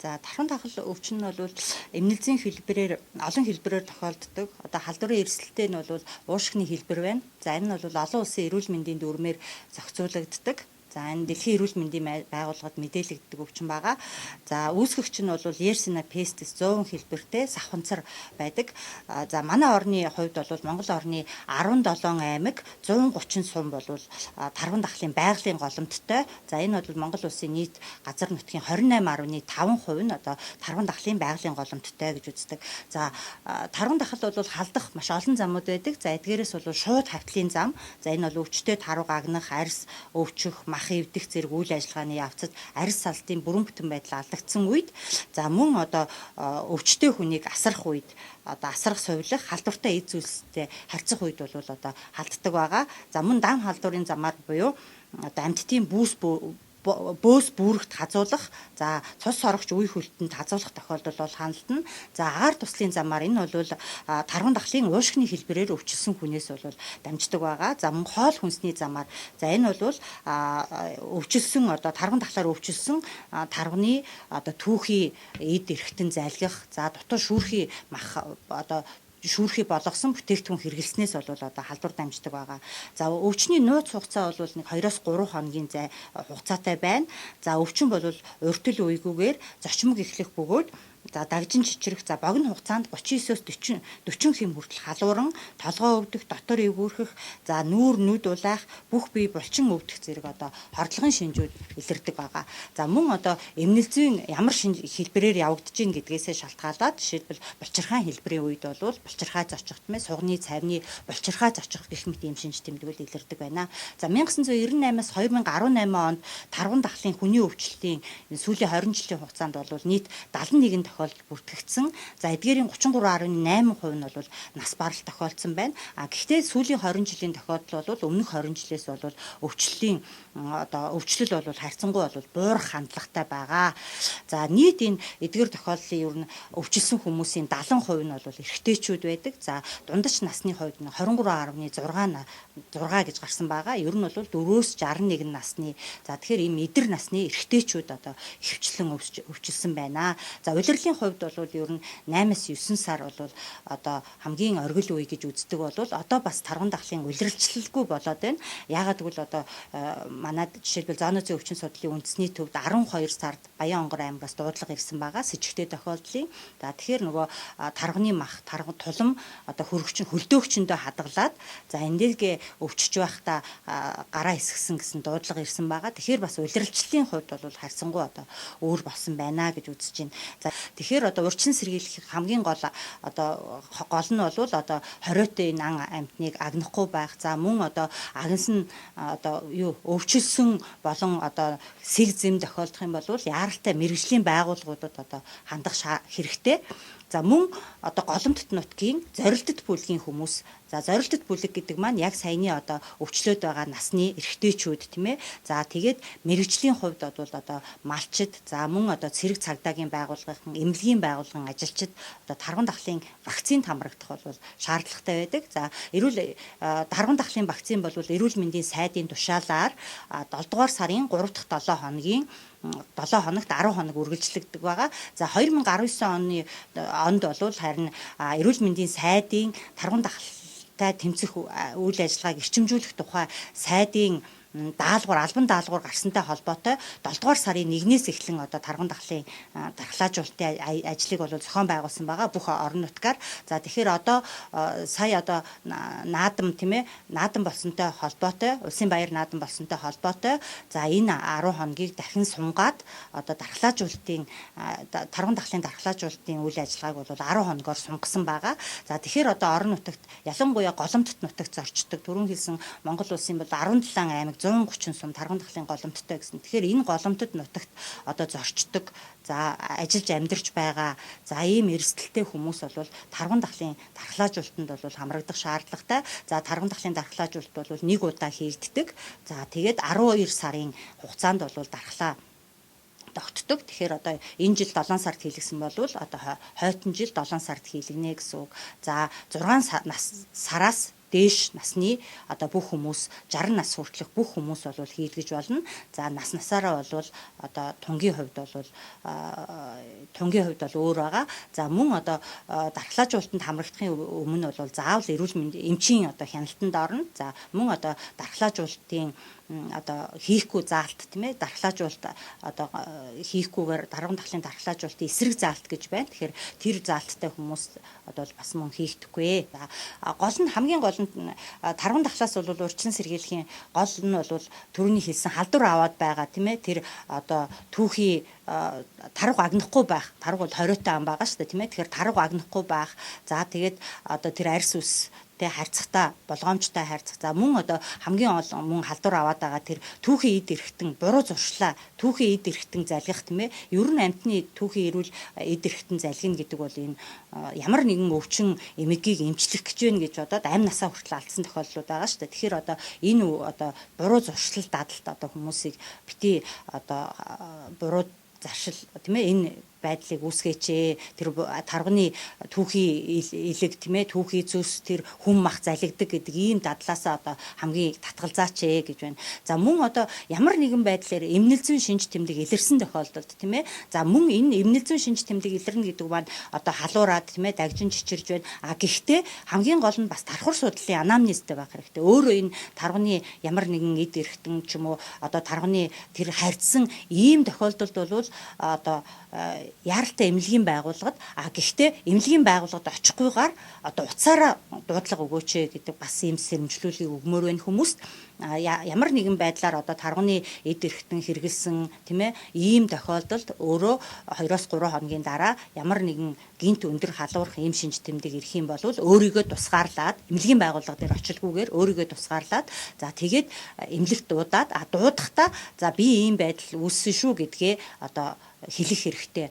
За, тархан тахал өвчин нь бол эмнэлзийн хэлбэрээр олон хэлбэрээр тохиолддог. Одоо халдварын эрсдэлтэй нь бол уушгины хэлбэр байна. За, энэ нь бол олон улсын эрүүл мэндийн дүрмээр зохицуулагддаг. За, энэ дэлхийн эрүүл мэндийн байгууллагад мэдээлэгддэг өвчин байгаа. За, үүсгэгч нь бол Yersinia pestis 100 хэлбэртэй савханцар байдаг. За, манай орны хувьд бол Монгол орны 17 аймаг, 130 сум бол тарван дахлын байгалийн голомттой. За, энэ бол Монгол улсын нийт газар нутгийн 28.5% нь одоо тарван дахлын байгалийн голомттой гэж үздэг. За, тарван дахал бол халдах маш олон замууд байдаг. За, эдгээрээс бол шууд хавтлын зам. За, энэ бол өвчтэй тарвага агнах, арьс өвчих, мах эвдэх зэрэг үйл ажиллагааны явцад арьс салтын бүрэн бүтэн байдал алдагдсан үед, за, мөн одоо өвчтэй хүнийг асрах үед, одоо асрах, сувилах, халдвартай эд зүйлстэй харьцах үед бол одоо халддаг байгаа. За, мөн дам халдварын замаар буюу одоо амьтдын бүүс, бөөс бүрэгт хазуулах, за, цус сорогч үе хөлтөнд хазуулах тохиолдол бол хандна. За, агаар туслын замаар, энэ бол тарван дахлын уушгины хэлбэрээр өвчлсөн хүнээс бол дамждаг байгаа. За, мөн хоол хүнсний замаар, за, энэ бол өвчлсөн, одоо тарван дахлаар өвчлсөн тарваны одоо түүхий эд эрхтэн залгих, за, дутуу шүүрхий мах, одоо шүүрхий болгосон бүтээгдэхүүн хэрэглэснээс бол одоо халдвар дамждаг байгаа. За, өвчний нууц хугацаа бол нэг 2-3 хоногийн зай хугацаатай байна. За, өвчин бол уртл үегүйгээр зочмог эхлэх бөгөөд, за, дагжин чичрэх, за, богино хугацаанд 39-өөс 40 хэм хүртэл халууран, толгой өвдөх, дотор эвгүүрхэх, за, нүүр нүд улаах, бүх бие булчин өвдөх зэрэг одоо хордлогын шинжүүд илэрдэг байгаа. За, мөн одоо эмнэлзүйн ямар шинж хэлбэрээр явагдаж гин гэдгээсээ шалтгаалаад, жишээлбэл, булчирхаан хэлбэрийн үед бол булчирхай зочих, тийм ээ, сугны, цавны булчирхай зочих гэх мэт ийм шинж тэмдгүүд илэрдэг байна. За, 1998-аас 2018 онд тарван дахлын хүний өвчлөлийн сүүлийн 20 жилийн хугацаанд бол нийт 71 тохиолдол бүртгэгдсэн. За, эдгээрийн 33.8% нь бол нас барал тохиолдсон байна. А гэхдээ сүүлийн 20 жилийн тохиолдол бол өмнөх 20 жилээс бол өвчлөлийн одоо өвчлөл бол харьцангуй бол буурах хандлагатай байгаа. За, нийт энэ эдгээр тохиолдлын ер нь өвчлсөн хүмүүсийн 70% нь бол эрэгтэйчүүд байдаг. За, дундаж насны хувьд нь 23.6 6 гэж гарсан байгаа. Ер нь бол 4-өөс 61 насны. За, тэгэхээр ийм эдэр насны эрэгтэйчүүд одоо ихэвчлэн өвчлсөн байна. За, улирлын хувьд бол ер нь 8-аас 9 сар бол одоо хамгийн оргил үе гэж үздэг бол одоо бас тарган дахлын улиралчлалгүй болоод байна. Яагаад гэвэл одоо манад жишээлбэл зоонозын өвчин судлалын үндэсний төвд 12 сард Баян-Онгор аймагаас дуудлага ирсэн байгаа сэжигтэй тохиолдлын. За, тэгэхээр нөгөө тарганы мах, тарган тулам одоо хөрөгчин хөлдөөгчөндөө хадгалаад, за, эндээгээ өвчөж байхдаа гараа эсгсэн гэсэн дуудлага ирсэн байгаа. Тэгэхээр бас улиралчлалын хувьд бол харьцангуй одоо өөр болсон байна гэж үзэж байна. За, тэгэхээр одоо урьдчилан сэргийлэх хамгийн гол одоо гол нь бол одоо хориотой энэ ан амьтныг агнахгүй байх. За, мөн одоо агнасан, одоо юу, өвчлсөн болон одоо сэг зэм тохиолдох юм бол яаралтай мэргэжлийн байгууллагуудад одоо хандах хэрэгтэй. За, мөн одоо голомтд нутгийн зорилтод бүлгийн хүмүүс, за, зорилтод бүлэг гэдэг маань яг саяны одоо өвчлөөд байгаа насны эрэгтэйчүүд, тийм ээ. За, тэгээд мэргэжлийн хувьд бол одоо малчид, за, мөн одоо цэрэг цагдаагийн байгууллагын, эмнэлгийн байгууллагын ажилчид одоо тарган дахлын вакцинд хамрагдах бол шаардлагатай байдаг. За, эрүүл тарган дахлын вакцин бол эрүүл мэндийн сайдын тушаалаар 7 дугаар сарын 3 дахь 7 хоногийн 7 хоногт 10 хоног үргэлжлэгдэг байгаа. За, 2019 оны онд бол харин эрүүл мэндийн сайдын тарган дахалтай тэмцэх үйл ажиллагааг эрчимжүүлэх тухай сайдын даалгавар, албан даалгавар гарсантай холбоотой 7 дугаар сарын 1-ээс эхлэн одоо тарган дахлын дархлаажуулалтын ажлыг бол зохион байгуулсан байгаа бүх орон нутгаар. За, тэгэхээр одоо сая одоо наадам, тийм ээ, наадам болсонтой холбоотой, улсын баяр наадам болсонтой холбоотой, за, энэ 10 хоногийг дахин сунгаад одоо дархлаажуулалтын, тарган дахлын дархлаажуулалтын үйл ажиллагааг бол 10 хоногоор сунгасан байгаа. За, тэгэхээр одоо орон нутагт, ялангуяа голомтд нутагт зорчдог, түрүүн хэлсэн Монгол улсын бол 17 аймаг, 130 сум тарган дахлын голомттой гэсэн. Тэгэхээр энэ голомтод нутагт одоо зорчдог, за, ажиллаж амьдарч байгаа, за, ийм эрсдэлтэй хүмүүс бол тарган дахлын дархлаажуулалтанд бол хамрагдах шаардлагатай. За, тарган дахлын дархлаажуулалт бол нэг удаа хийгддэг. За, тэгээд 12 сарын хугацаанд бол дархлаа тогтдог. Тэгэхээр одоо энэ жил 7 сард хийлгэсэн бол одоо хойтон жил 7 сард хийлгэнэ гэсэн үг. За, 6 сараас дээш насны одоо бүх хүмүүс, 60 нас хүртэлх бүх хүмүүс бол хийлгэж болно. За, нас насаараа бол одоо тунгийн хувьд бол өөр байгаа. За, мөн одоо дархлаажуулалтанд хамрагдахын өмнө бол заавал эрүүл мэнд эмчийн одоо хяналтанд орно. За, мөн одоо дархлаажуулалтын одоо хийхгүй заалт, тийм ээ, дархлаажуулалт одоо хийхгүйгээр тарваган дахлын дархлаажуулалтын эсрэг заалт гэж байна. Тэгэхээр тэр заалттай хүмүүс одоо бас мөн хийгдэхгүй. Гол нь, хамгийн гол нь тарваган дахлаас бол урьдчилан сэргийлэхийн гол нь бол түрүүний хэлсэн халдвар аваад байгаа, тийм ээ, тэр одоо түүхий тарвага агнахгүй байх. Тарвага бол хориотой ам байгаа шүү дээ, тийм ээ. Тэгэхээр тарвага агнахгүй байх. За, тэгээд одоо тэр арьс үс тэ харьцахтаа болгоомжтой харьцах. За, мөн одоо хамгийн олон мөн халдвар аваад байгаа тэр түүхий эд эрхтэн буруу зуршлаа түүхий эд эрхтэн залгих, тийм ээ. Ер нь амьтны түүхий эрүүл эд эрхтэн залгина гэдэг бол энэ ямар нэгэн өвчин эмгэгийг эмчлэх гэж байна гэж бодоод амь насаа хүртэл алдсан тохиолдлууд байгаа шүү дээ. Тэгэхээр одоо энэ одоо буруу зуршлал дадалт одоо хүмүүсийг битий одоо буруу заршил, тийм ээ, энэ байдлыг үүсгээч ээ. Тэр тарваганы түүхий элэг, тийм ээ, түүхий зөс, тэр хүм мах залгидаг гэдэг ийм дадлаасаа одоо хамгийн татгалзаач ээ гэж байна. За, мөн одоо ямар нэгэн байдлаар эмнэл зүйн шинж тэмдэг илэрсэн тохиолдолд, тийм ээ. За, мөн энэ эмнэл зүйн шинж тэмдэг илэрнэ гэдэг маань одоо халуураад, тийм ээ, дагжин чичирж байна. А гэхдээ хамгийн гол нь бас тархуур судлалын анамнезтэй байх хэрэгтэй. Өөрөө энэ тарваганы ямар нэгэн эд эрхтэн ч юм уу, одоо тарваганы тэр харьцсан ийм тохиолдолд бол одоо яаралтай эмнэлгийн байгууллагад, а гэхдээ эмнэлгийн байгууллагад очихгүйгээр одоо утсаараа дуудлага өгөөч гэдэг бас ийм сэрэмжлүүлгийг өгмөр байна хүмүүст. Ямар нэгэн байдлаар одоо тарваганы эд эрхтэн хэрэглэсэн, тийм ээ, ийм тохиолдолд өөрөө 2-оос 3 хоногийн дараа ямар нэгэн гэнэт өндөр халуурах ийм шинж тэмдэг ирэх юм бол өөрийгөө тусгаарлаад, эмнэлгийн байгууллага дээр очилгүйгээр өөрийгөө тусгаарлаад, за, тэгээд эмнэлэгт дуудаад, а дуудахдаа за, би ийм байдал үүссэн шүү гэдгээ одоо хэлэх хэрэгтэй.